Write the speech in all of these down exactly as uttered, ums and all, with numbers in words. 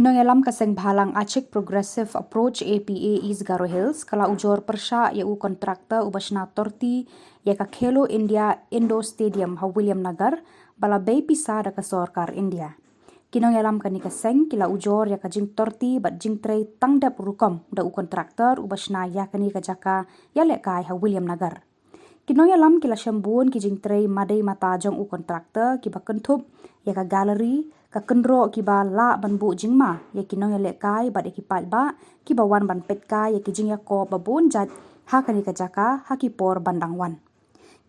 Nongïalam ka Seng Bhalang Achik Progressive Approach, A P A, East Garo Hills ka la ujor pyrshah ïa u kontraktor uba shna torti ïa ka Khelo India Indoor Stadium ha Williamnagar ba la bei pisa da ka sorkar India. Ki nongïalam kane ka seng ki la ujor ïa ka jingtorti bad jingtrei tang dep rukom da u kontraktor uba shna ïa kane ka jaka ïalehkai ha Williamnagar. Ki nongïalam ki la shem bun ki jingtrei madei mata jong u kontraktor kiba kynthup ïa ka gallery, ka kynroh kiba lah ban buh jingma ïa ki nongïalehkai bad ïa ki paidbah kiba wan ban peitkai ïa ki jingïakop ba bun jait ha kane ka jaka ha ki por ban dang wan.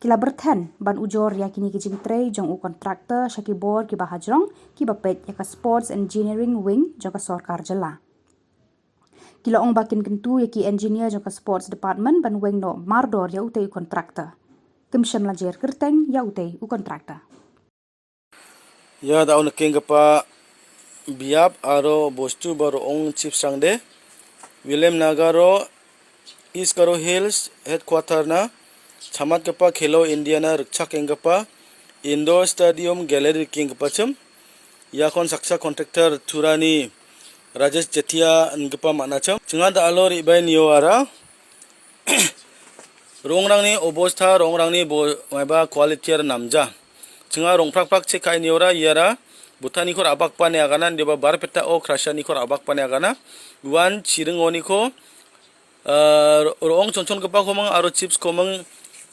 Ki la byrthen ban ujor ïa kine ki jingtrei jong u kontraktor sha ki bor kiba hajrong kiba peit ïa ka Sports Engineering Wing jong ka sorkar jylla. Ki la ong ba kin kyntu ïa ki engineer jong ka Sports Department ban weng noh mardor ïa utei u kontraktor. Kim shym la jer kyrteng ïa utei u kontraktor. Ïa da un keng kapa biap aro bostu baro ong chief sangde. Williamnagar ro East Garo Hills headquarter na chamat kapa Khelo India na rikchak eng kapa Indoor Stadium Gallery king kapa chem. Ïa kon saksa contractor Turani Rajesh Chetia ngpa mana chem. Chinga da alo ri bai nio ara. Rongrang ni obostha, rongrang ni bo, maiba quality ar namja. Chinga rong prak prak che kai niora yara. Butani khor abak pa ne agana, deba bar peta o krasha ni khor abak pa ne agana. Wan chiring oni ko, ah, ro-, rong chon chon kapa komang, aro chips komang,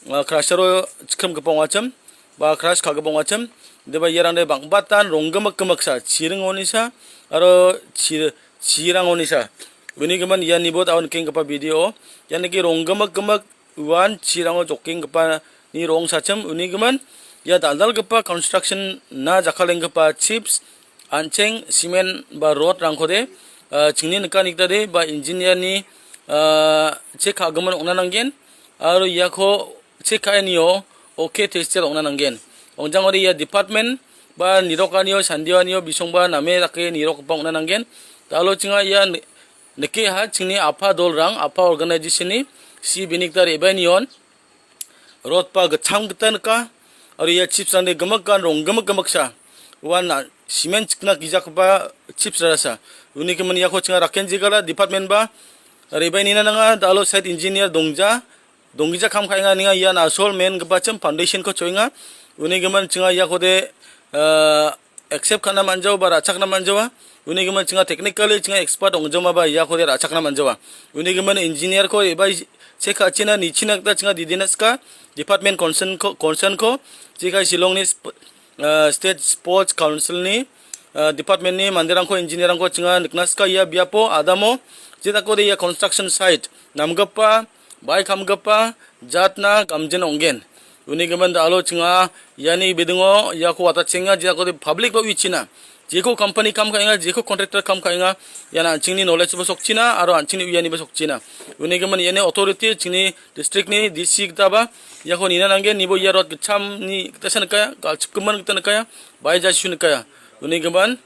ah, krasha ro chikrem kapa ngachem. Ba crash ka kapa ngachem. Deba yarang de bang batan, rong gemek gemek sa, chiring oni sa, aro chir-, chirang oni sa. Uni gemen ya ni bot awan keng kapa video. Ya ni ki rong gemek gemek, wan chirang o joking kapa ni rong sachem, uni gemen ya dal dal kapa construction na jakaleng kapa chips, ancheng, cement ba road rang khode, ah, chingni neka nikta de ba engineer ni, ah, che ka gemen ongna nanggen, aro ya ko che ka ni o, okay, tester ongna nanggen. Ongjang ode ya department ba nirok ani o, sandi ani o, bisong ba name rake nirok pa ongna nanggen. Talo chinga ya ne-, neke ha chingni apa dol rang, apa organization ni, si binik ta reben yon. Rot pa gachang gatan ka, ari ya chips ande gemek kan rong gemek gemek sa. Wan na cement chikna kijak pa chips rasa. Uni kemen ya ko chinga raken jigala department ba, reben ina nanga, talo site engineer dongja, dongja kam kai nga ninga ya na sol men gepa chem foundation ko choi nga. Uni kemen chinga ya ko de, eh, accept kana manjau ba rachak na manjau ba. Uni kemen chinga technically chinga expert ong joma ba ya ko de rachak na manjau ba. Uni kemen engineer ko e ba che ka china ni china ta chinga di dinas ka department concern ko, concern ko. Chika Shillong ni sp-, eh, State Sports Council ni, eh, department ni mandirang ko engineer ko chinga niknas ka ya biapo adamo. Jita ko de ya construction site. Namgapa, bai kam gapa, jatna kamjen onggen. Uni kemen da alo chinga, yani bidingo, ya ko wata chinga, ya ko de public ba wi china. Jeko company kam ka inga, jeko contractor kam ka inga, ya na chingni knowledge ba sok china, aro chingni yani ba sok china. Uni kemen yani authority, chingni district ni, D C kita ba, ya ko nina nanggen, ni bo ya rot kecham ni kita sana kaya, ka chikuman kita na kaya, bai ja shun kaya. Uni kemen,